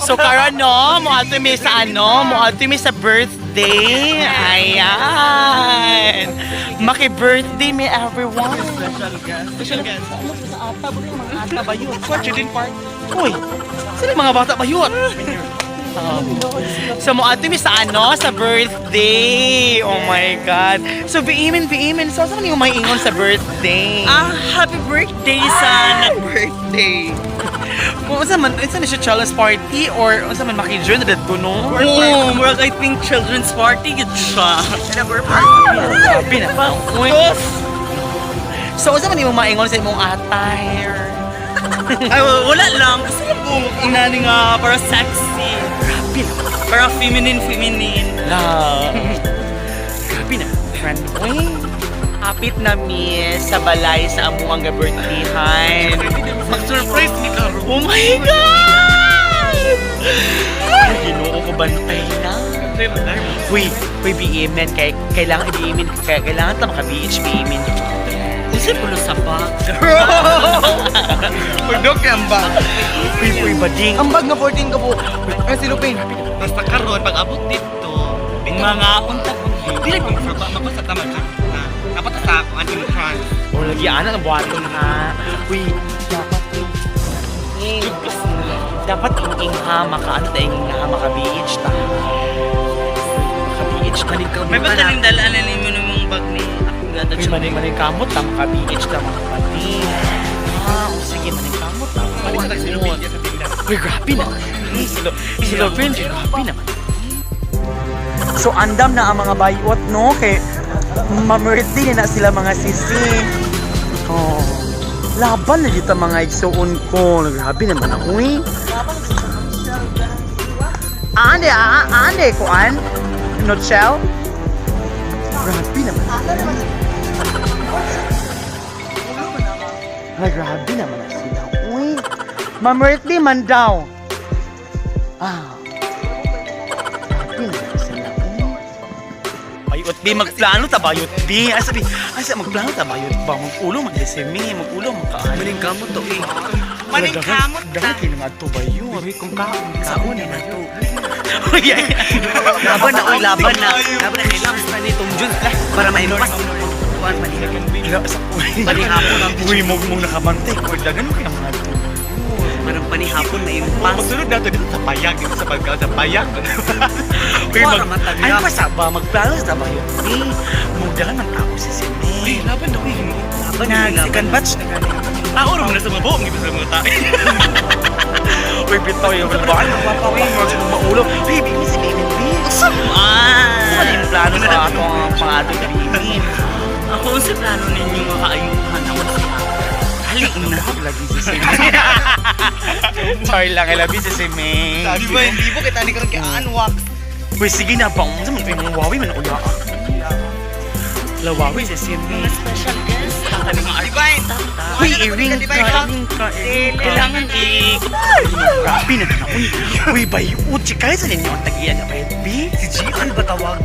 So karon no, moadto mi sa ano, moadto mi sa birthday. Ayan. Maki-birthday mi, everyone. Special guest. Special guest. Sa ata, buti yung mga ata ba yun? Children park. Uy, sino yung mga bata ba yun? So moadto mi sa ano, sa birthday. Oh my God. So biimin, biimin. So saan yung may ingon sa birthday? Ah, happy birthday sa nag-birthday. Kung unsa man, unsa na siya, children's party or unsa man maki-join na dito, no? Oo, murag I think children's party gid siya. Grabe na pa. Uy. So unsa man imong maingon sa imong attire? Ay, wala lang. Kasi lang buong inani nga para sexy. Grabe na. Para feminine, feminine. La. Grabe na. Friend, uy. Hapit na mi sa balay sa amuang ga-birthdayhan. Mag-surprise ni Karo. Oh my God! Ay, Ginoo ko, bantay na. Uy, uy, biimin. Kay, kailangan ibiimin. Kaya kailangan ta maka-beach, biimin. Kasi pulo sa bag. Pagdok ang bag. Uy, uy, bading. Ang bag nga 14 ka po. Ay, si Lupin. Basta karon pag abot dito, mga unta ko. Dili ko masaba, mapasa ta man na. Dapat sa ako ang entrance. Oh, lagi anak ang buhaton ha. Uy, dapat ing. Dapat ing ha, maka ano ta ing ha, maka beach ta. Maka beach ta ning May pagkaling dalaan na nimo ng bag ni akong gata. Uy, maning maning kamot ta, maka beach ta, maka pati. Ah, oh, sige, maning kamot ta. Balik sa si Lupin sa tinda. Uy, grabe na. Si Lupin, grabe naman. So, andam na ang mga bayot, no? Kay ma-birthday na sila mga sisi. Oh. Laban na dito mga igsuon ko. Grabe naman ako, eh. Ande, ah, ande, kuan? Nutshell? Grabe naman. Ay, grabe naman na sila. Uy, ma-birthday man daw. Ah. Grabe naman sila. Uy. Bayot B, magplano ta bayot B. Ay sabi, ay sa magplano ta bayot ba? Magulo magdesemi, magulo magkaan. Maning kamot to eh. Maning kamot ta. Dahil kayo nga to bayot. Kung kaon, kaon na to. Uy, ay. Laban na, oy, laban na. Laban na, kailangan na nitong June para maimpas. Kuan man Panihapon ang Uy, mo mo nakabantay ko. Dagan mo kaya mga to. Parang panihapon na impas. Magsunod nato dito sa payag, dito sa pagkaon sa payag. Uy, Wala mag, matag ano pa sa ba? Magplano sa bayot B. Mugdahan ng tao si Sine. Uy, laban na uy. Laban Na, na, second batch na gani. Tao ra man na sa mga buong ibig sa mga tao. Uy, bitaw yung balbaan. Uy, maulo. Uy, bigyan si Baby B. Saan yung plano sa atong pangatong Baby? Ako sa plano ninyo nga kaayuhan ako sa Hali na. Lagi si Sime. Sorry lang, I love you si Sime. Di ba hindi po kita ni karon kay Anwax. Uy, sige na ba? Unsa man ito yung wawi man uya. Lawawi si Sime. Special guest. Ang mga artista. Uy, i-ring ka, i-ring ka, i-ring ka. Kailangan i... Grabe na na. Uy, uy, bayot. Chikay sa ninyo ang tagiyan na bayot, B. Si Gian ba tawag?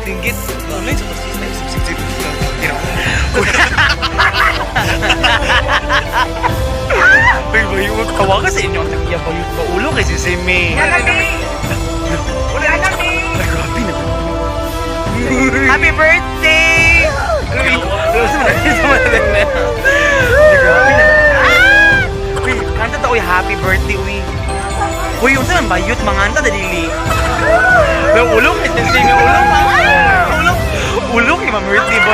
Singgit. Online sa kasi Uy, bayot. Tawagan sa inyo ang tagiyan bayot. Paulo kay si Sime. Wala na. Ay, grabe na. Happy birthday! Grabe naman. Uy, kanta ta, uy, happy birthday, uy. Uy, unsa man bayot, manganta dalili. Uy, ulo kay sensei nga ulo. Ulo. Ulo kay ma'am birthday ba?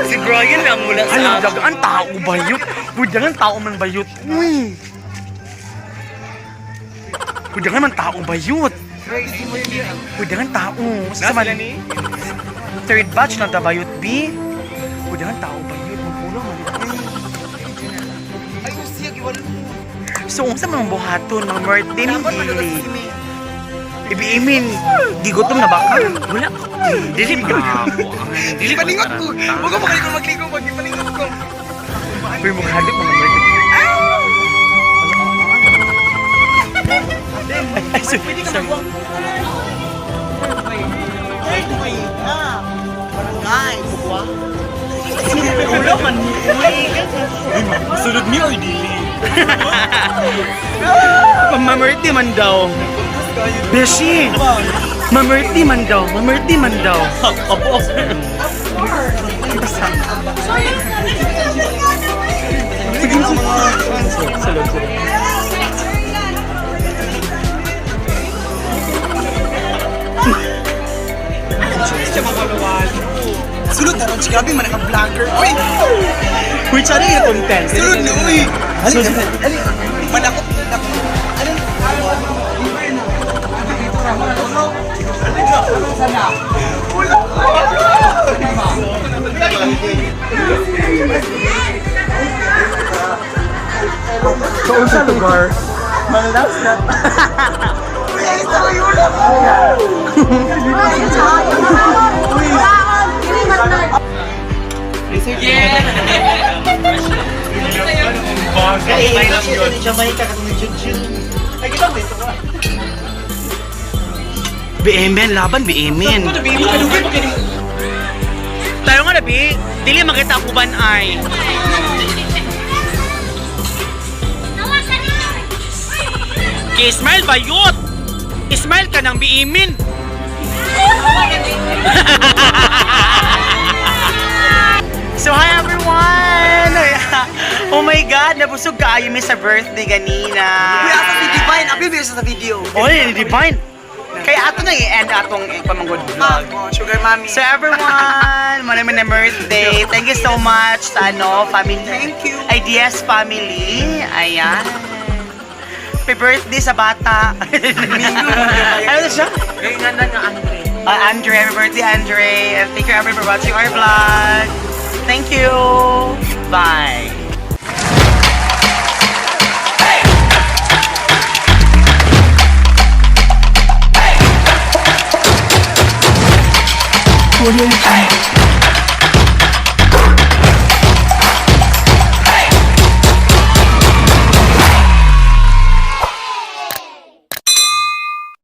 Si Brian lang mula sa... Alam, dagaan tao bayot. Uy, dagan tao man bayot. Uy. Uy, dagan man tao bayot. Uy, dagan tao. Sa man, third batch lang ta bayot, B. Uy, dagan tao bayot. Magulo man. Ay, usiya giwalo. So, unsa man ang buhaton, mga birthday ni Dapat malugas dili. si May. Ibiimin, gigutom na ba ka? Wala. Dili pa ako. Dili pa Palingot ko. Huwag ko makalikong maglikong pag ipalingot ko. Uy, mukhalik mga birthday. Ay, sorry, sorry. Third way na. Barangay, bukwa. Ulo man. Sunod mi or dili? Mamerti man daw. Beshi! Mamerti man daw. Mamerti man daw. Opo. Salud, salud. Sulod na ron siya. Grabe man ang vlogger. Uy! Uy, tsari yung content. Sulod na, uy! Halika, halika. Manakot, manakot. Saan sa lugar? Malas na. BMN, laban BMN. Tayo nga labi, dili makita ako ban ay. Kay Smile bayot. Smile ka ng biimin. So hi everyone! Oh my God, nabusog kaayo mi sa birthday ganina. Uy, asa si Divine. Abi, biya siya sa video. Oy, Divine. Kaya ato na i-end atong pamanggod vlog. Oh, sugar mommy. So everyone, marami na birthday. Thank you so much sa ano, family. Thank you. IDS family. Ayan. Happy birthday sa bata. Ano na siya? Andre. Andre, happy birthday, Andre. And thank you everyone for watching our vlog. Thank you. Bye. Audio Jungle.